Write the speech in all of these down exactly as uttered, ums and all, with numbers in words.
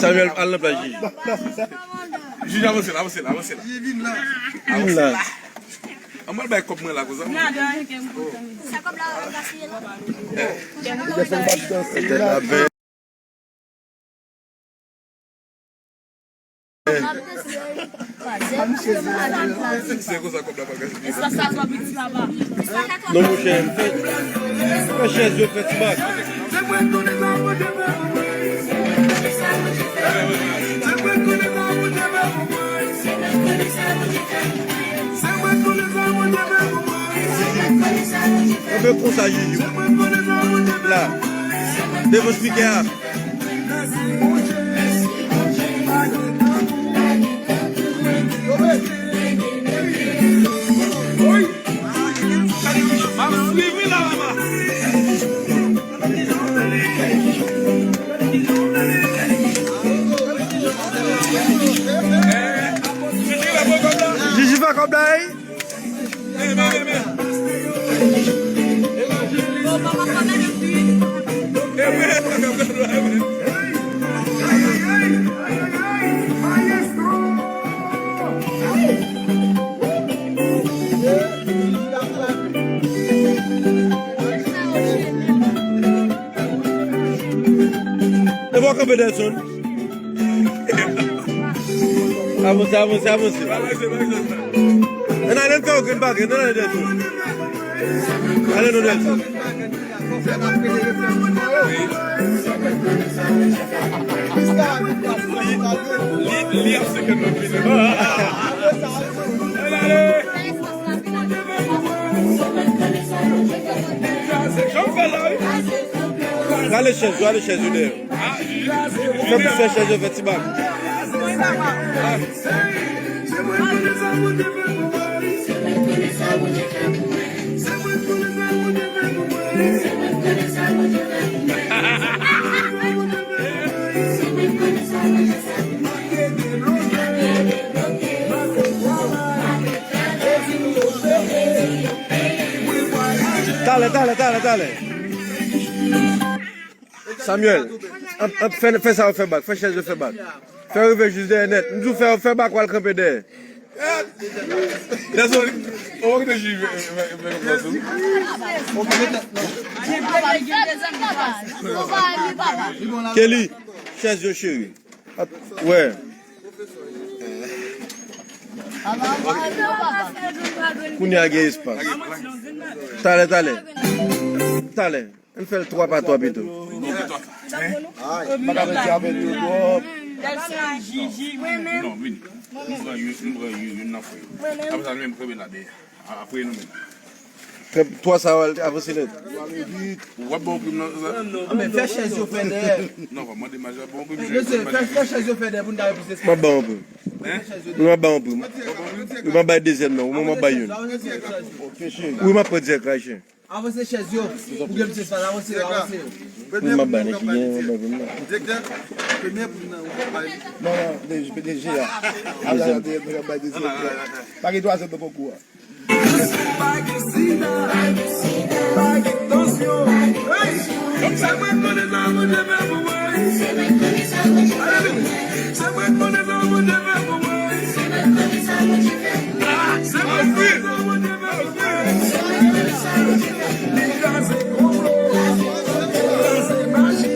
Samuel, al nan plas Jiji. Jiji, avanse la, avanse la, avanse la. Vin la. An m al bay kòb mwen la konsa. Se konsa kòb la pral gaspiye. Non, monchè, fè, fè chèz yo fè ti bak. Enben konsa, Jiji. La. Devan spikè a. Jiji fè kòb la, ey. E bò kanpe Delson. Avanse, avanse, avanse. Ann ale, n fè yon grenn bagay, ann ale Delson. Ale non Delson. Li, li ap seken nan fini. Ann ale. Rale chèz yo, rale chèz yo dèyè. Fè plis fè chèz yo fè ti bak. Talè, talè, talè, talè. Samuel, an, an, fè, fè sa yo fè bak, fè chèz yo fè bak. Fè yo rive jis dèyè nèt. M di w fè yo fè bak, w al kanpe dèyè. Dèzoli. Ou pa kite jwi vè, vè, vè, vè, vè. Kelly, chèz yo cheri. Ap, wè. Kounye a gen espas. Talè, talè. Talè. Ann fè l twa pa twa pito. Non, vini. M pran youn, m pran youn, youn nan fè yo. Apre sa, nou menm kanpe la dèyè. A, apre nou menm. Twa sa yo avanse nèt. W ap ban yon prim nan sa? Anben, fè chèz yo fè dèyè. Non, pa mande maj la ban yon prim. Mesye, fè, fè chèz yo fè dèyè pou n ta gen plis espas. M ap ban yon prim. Wi, m ap ban yon prim. Wi, m ap bay dezyèm nan. Wi, m ap bay youn. Wi, m ap pran dirèk la, chen. Avanse chèz yo. Pou gen plis espas, avanse yo, avanse yo. Wi, m ap bay nèg ki genyen, m ap bay prim nan. Direktè, premye prim nan, ou pa bay. Non, non, P D G a. Dezyèm. Nèg ap bay dezyèm. Pa gen twazyèm nan konkou a. Pa gen sida, pa gen tansyon. Hey! Se mwen konnen sa Bondye fè pou mwen. Se mwen konnen sa Bondye fè pou mwen. Ah, se mwen konnen sa Bondye fè pou mwen. Li kraze konplo, kraze maji.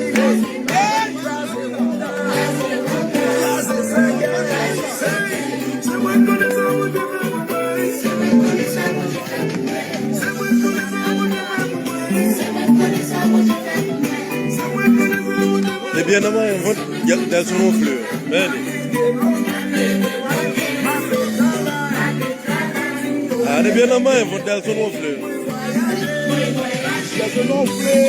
Ebyen, nan manyen vant, Delson yon flè. Men li. Ah, ebyen, nan manyen vant, Delson yon flè. Delson yon flè.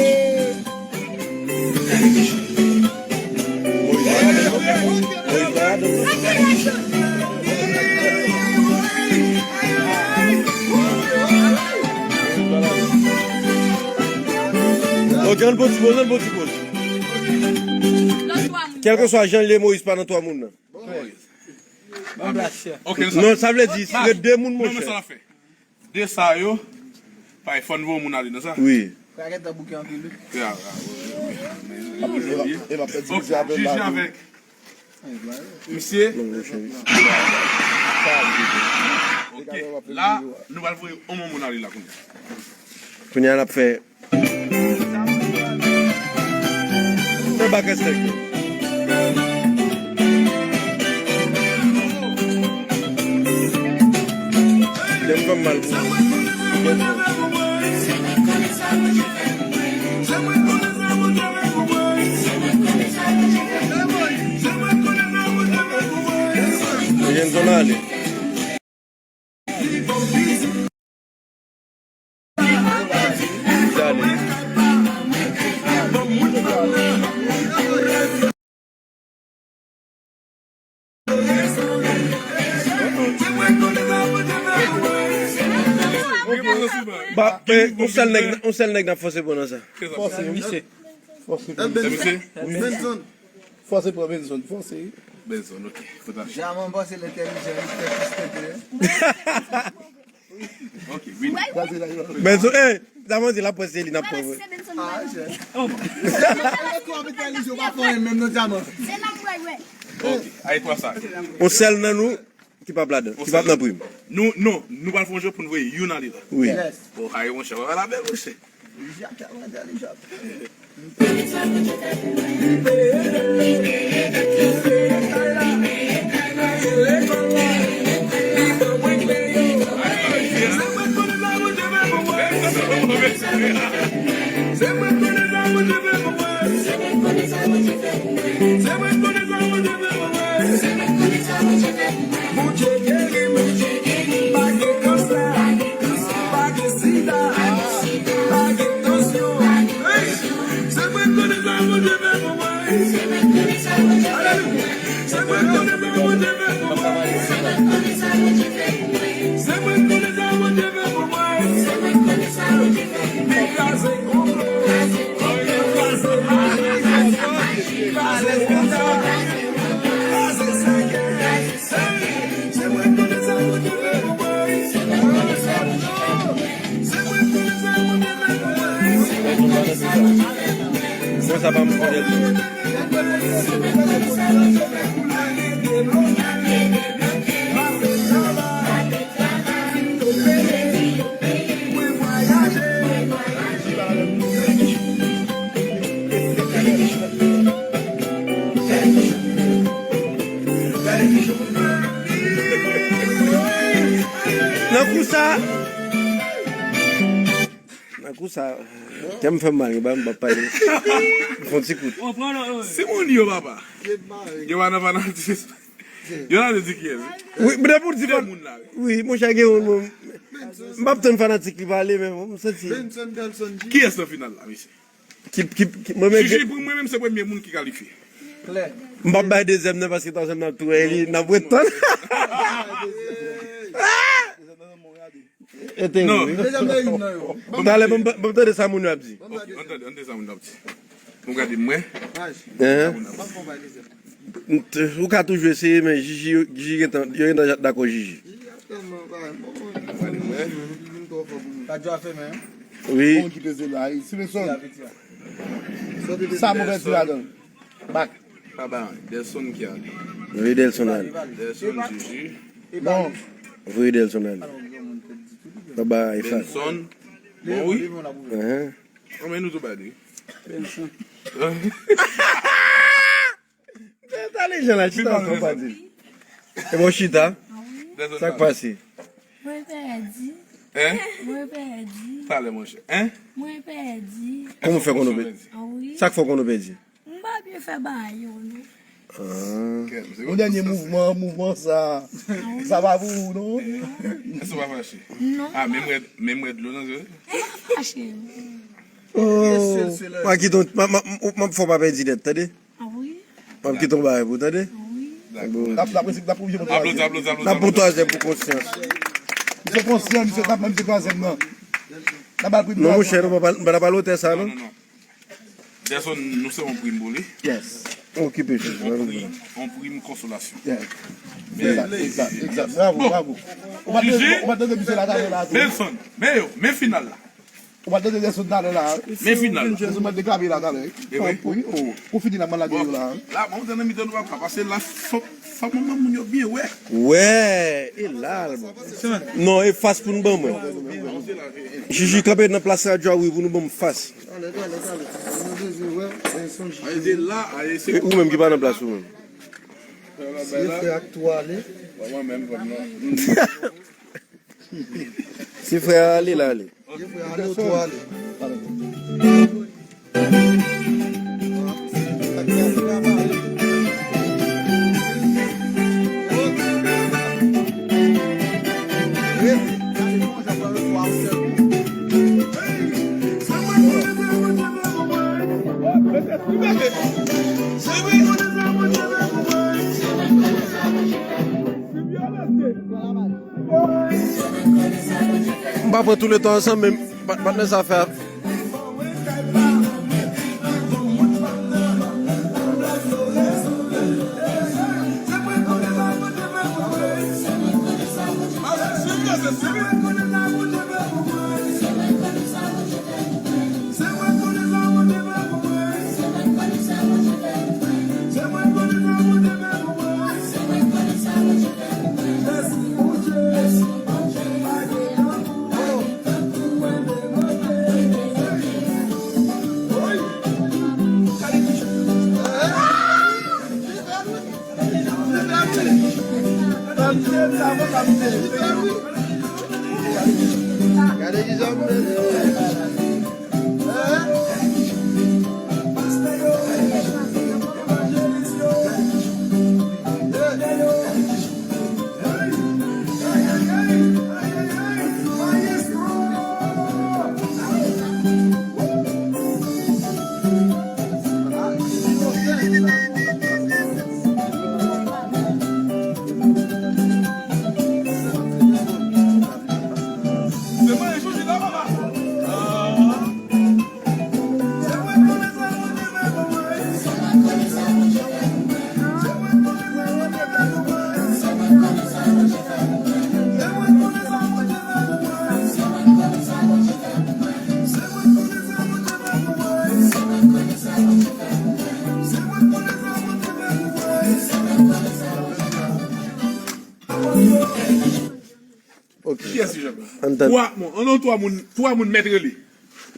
Ok, ann pran ti poz, ann pran ti poz. Kèlkeswa jan l ye, Moyiz pa nan twa moun nan. Non, sa vle di, ret de moun, monchè. De sa yo, pa fòn voye moun ale nan sa. Wi. Kraket an bouke anpil, wi. Ya, ya, wi, wi, wi. Jiji avèk. Misye. Ok, la, nou pral voye yon moun ale la kounye a. Kounye a, n ap fè. Fè bak estèk yo. Lè m fè m mal pou ou. Jenson ale. Ba, eh, yon sèl nèg, yon sèl nèg n ap fòse pran nan sa. Fòse, wi. Fòse. Fòse pran Benson, fòse. Benson, ok. Jaman pase l entèlijan, li fè plis tete. Ok, wi. Benson, eh, Jaman di l ap pran se li n ap pran vre. Ah, jè. Se la pou wè, wè. Ok, ale twa sa. Yon sèl nan nou ki p ap ladan, ki p ap nan prim. Nou, non, nou pral fè yon jwèt pou n voye youn ale la. Wi. Bon, ayo, monchè, wè la bèl, monchè. Bondye geri m, pa gen kansè, pa gen sida, pa gen tansyon. Hey! Se mwen k konnen sa Bondye fè pou mwen. Alelouya! Se mwen k konnen sa Bondye fè pou mwen. Se mwen k konnen sa Bondye fè pou mwen. Li kraze konplo, li kraze mafya, kraze pita, kraze sèkèy. Mwen sa pa m konnen. Nan kou sa, nan kou sa, kè m fè m mal, gen bagay m p ap pale. M fè yon ti kout. Si moun yo, papa. Yo pa nan fanatis. Yo la di kiyès? Wi, men depi w di fanatik. Wi, monchè, gen yon moun. M p ap tann fanatik li pale, men m santi. Kiyès nan final la, mesye? Ki, ki, ki, mwen, men Jiji, pou mwen menm, se premye moun ki kalifye. M p ap bay dezyèm nan, paske twazyèm nan tou, e li, n ap ret tann. E te wi. Talè, ban m, ban m tande sa moun yo ap di. Ok, ann tande, ann tande sa moun yo ap di. Nou gade mwen. Hein? Ou ka toujou eseye, men Jiji, Jiji gentan, yo gentan dakò Jiji. Wi. Sa move ti ladan. Bak. Papa, Delson ki ale. Wi, Delson ale. Delson, Jiji. Bon. Voye Delson ale. Baba, e fa. Delson. Bon, wi. Hein. Anben nou tou bay li. Benson. Tande jan la chita ankò pa di. E bon chita. Sa k pase? Mwen pèdi. Hein? Mwen pèdi. Talè monchè. Hein? Mwen pèdi. Kòman w fè konnen w pèdi? Ah wi. Sa k fè w konnen w pèdi? M pa byen fè bagay yo non. Ah. Yon dènye mouvman, mouvman sa, sa pa pou ou non. Èske w pa fache? Non. Ah, men m wè, men m wè dlo nan zye. M pa fache. Oh. Mwen kite w, m, m, m, m ap fè w pa pèdi nèt, tande? Ah wi. M ap kite w bagay pou, tande? Ah wi. Bon. N ap, n ap, n ap oblije pran twazyèm. N ap pran twazyèm pou konsyans. Misye konsyan, misye t ap, misye twazyèm nan. N ap al pran twazyèm. Non, monchè, nou pa, pa, pa, pa lotè sa, non? Non, non, non. Dèson, nou se yon prim pou li. Yes. Okipe, chèf. Yon prim, yon prim konsolasyon. Yes. Egzak, egzak, egzak. Bravo, bravo. Ou pa tande, ou pa tande misye la, talè la, tou. Benson, men yo, men final la. Ou pa tande lèson talè la. Men final la. Lèson mwen deklame la talè. E wi. Wi, oh. Pou fini la, mwen lage yo la. La, mwen nan mitan nou papa. Pase la, fò, fò manman moun yo byen wè. Wè, e la, l bon. Non, e fas pou nou ban mwen. Jiji kanpe nan plas radyo a, wi, pou nou ban m fas. Talè, talè, talè. Mwen bezwen wè, e son Jiji. Aye, se la, aye, se ou menm ki pa nan plas ou menm. Se frè ak tou ale. Mwen menm, mwen menm. Si frè a ale, l ale. Ye frè a ale, ou tou ale. M pa pran tout letan ansanm, men pa, patnè sa fè. Ok. Kiyès ki chanpyon? Ann tann. Twa, bon, an non, twa moun, twa moun mèt rele.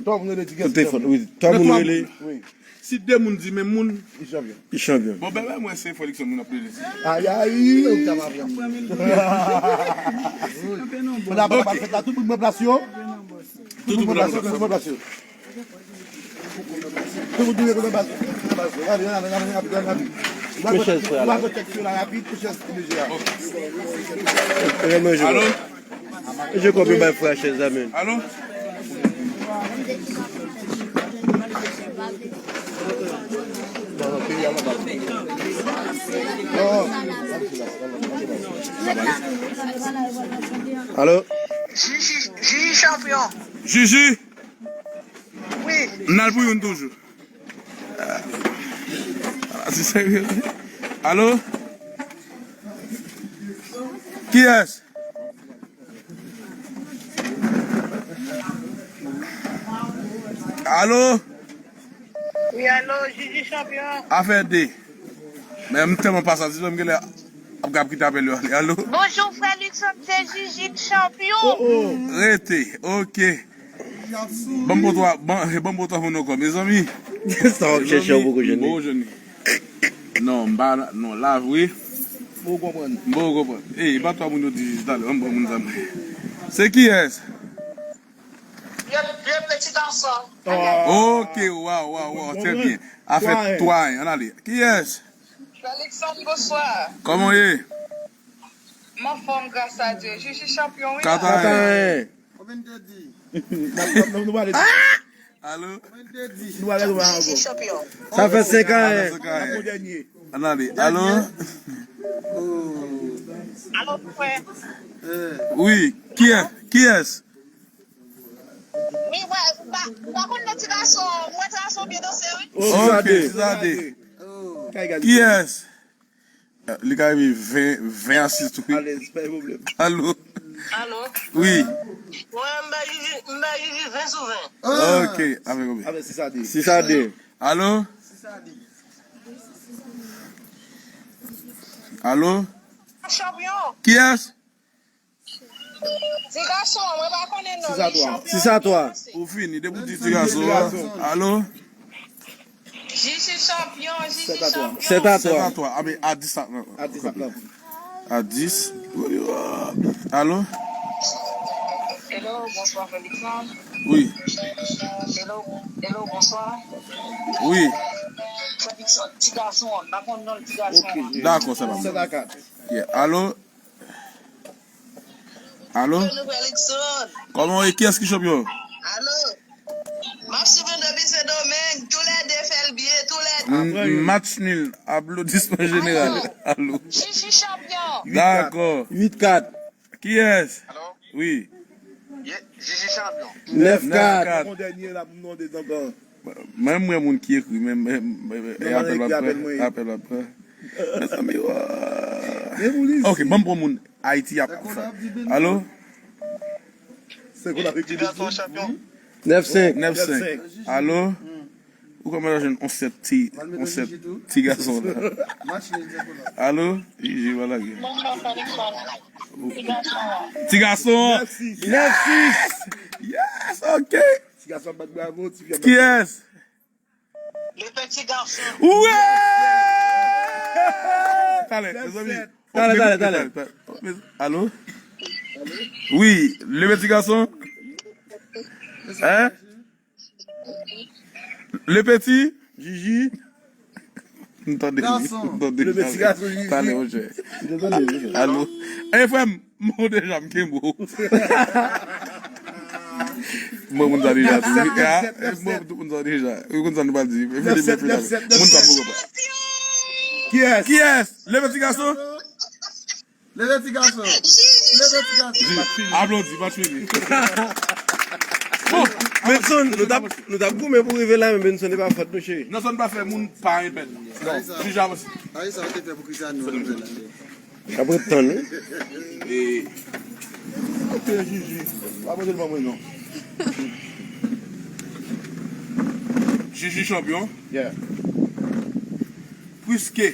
Twa moun rele ti kiyès ki chanpyon? Wi, twa moun rele. Wi. Si de moun di menm moun, li chanpyon. Li chanpyon. Bon, bèbè, mwen se Fredrickson moun ap rele. Ay, ay. Bon, la, bon, la, tout moun pran plas yo. Tout moun pran plas yo. Tout moun pran plas yo. Tout moun pran plas yo. Pran chèz, frè, la. Alo? Jekòb yo bay frè chèz la, men. Alo? Alo? Jiji, Jiji chanpyon. Jiji? Wi. N al pou youn toujou. Ah, se serye. Alo? Kiyès? Alo? Wi, alo, Jiji chanpyon. Afè de. Men m tèlman pa santi m genlè ap, ap kite apèl yo ale. Alo? Bonjou, frè Luckson, se Jiji k chanpyon. Oh, oh. Rete, ok. Ban m pran twa, ban, ban m pran twa moun ankò, mezanmi. Sa w ap chèche, w poko jwenn li. M poko jwenn li. Non, m pa, non, la vre. M poko konprann. M poko konprann. Ey, e pa twa moun yo di jis talè, ban m pran moun sa mwen. Se kiyès? Vye, vye peti gason. Ok, waw, waw, waw, trè byen. Afè twa, ann ale. Kiyès? Felixson, bonswa. Kòman w ye? M anfòm, gras a Dye. Jiji chanpyon, wi. Katayen. Konbyen n te di? N ap, n ap, nou, nou pale. Alo? Konbyen n te di? Nou pale, nou pale ankò. Sa fè senk an. Sa fè senk an. N ap pran dènye. Ann ale. Alo? Alo, frè. Wi. Kiyès? Kiyès? Wi, wè, m pa, m pa konn non ti gason. Mwen ti gason byen danse, wi. Ok, Sizade. Sizade. Kiyès? Li ka rive ven, ven a sis tou, wi. Alèz, pa gen pwoblèm. Alo? Alo? Wi. Mwen, m bay Jiji, m bay Jiji ven sou ven. Ok, avèk konbyen? Avèk sis a de. Sis a de. Alo? Alo? Chanpyon. Kiyès? Ti gason, mwen pa konnen non li, chanpyon. Sis a twa. Ou fini, depi w di ti gason. Alo? Jiji chanpyon, Jiji chanpyon. Sèt a twa. Sèt a twa. A, men, a dis sa. A dis sa. A dis. Alo? Hello, bonswa, Felixson. Wi. Hello, hello, bonswa. Wi. Felixson, ti gason an, m pa konn non ti gason an. Dakò, sa va. Sèt a kat. Yeah. Alo? Alo? Felixson. Kòman w ye? Kiyès ki chanpyon? Alo? M ap swiv nou depi Sendomeng, toulède fè l byen, toulède. M- Match nul, aplodisman jeneral. Alo? Alo? Jiji chanpyon. Dakò. Uit kat. Kiyès? Alo? Wi. Ye, Jiji chanpyon. Nèf kat. Nèf kat. Yon dènye la pou m mande ankò. Mwen, m wè moun ki ekri, men, men, men, men, apèl w ap pran, apèl w ap pran. Mezanmi, wa. Ok, ban m pran moun Ayiti ap fè. Alo? Ti gason chanpyon. Nèf senk. Nèf senk. Alo? Ou kòman ta jwenn on sèt ti, on sèt ti gason la? Alo? Jiji pa lage. Ti gason an. Nèf sis. Yes! Ok. Ti gason bat bravo, ti fi ap bat. Kiyès? Le petit garçon. Wi! Talè, mezanmi. Talè, talè, talè. Alo? Wi, le petit garçon? Hein? Le petit? Jiji. M tande li, m tande li. Le petit garçon, Jiji. Talè, monchè. Alo? Ey, frè m, m deja, m kenbe w. Mwen, moun sa deja tou. Mwen, tout moun sa deja. Ou konn sa nou pral di. Moun sa poko pa. Kiyès? Kiyès? Le petit garçon? Leve ti gason. Leve ti gason. Aplodi, match fini. Bon, Benson, nou t ap, nou t ap goumen pou rive la, men Benson, e pa fòt nou, cheri. Non, sa n pa fè moun pa enpèt. Jiji avanse. Ayi sa ou te fè pou Cristiano Ronaldo. Apre tan, wi. E, ok, Jiji. Pa poze l ban mwen, non. Jiji chanpyon. Yeah. Piske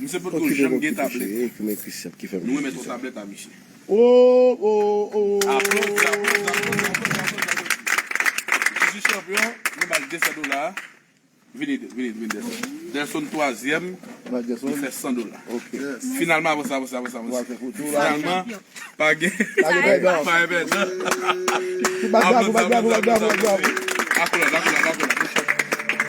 misye potko janm gen tablèt. Nou remèt yon tablèt a misye. Oh, oh, oh. Aplodi, aplodi, aplodi, aplodi, aplodi. Jiji chanpyon, nou ba l de san dola. Vini, vini, vini, Delson. Delson twazyèm, li fè san dola. Finalman, avanse, avanse, avanse, avanse. Finalman, pa gen, pa gen pèdan. Aplodi, aplodi, aplodi, aplodi. Aklòd, aklòd, aklòd.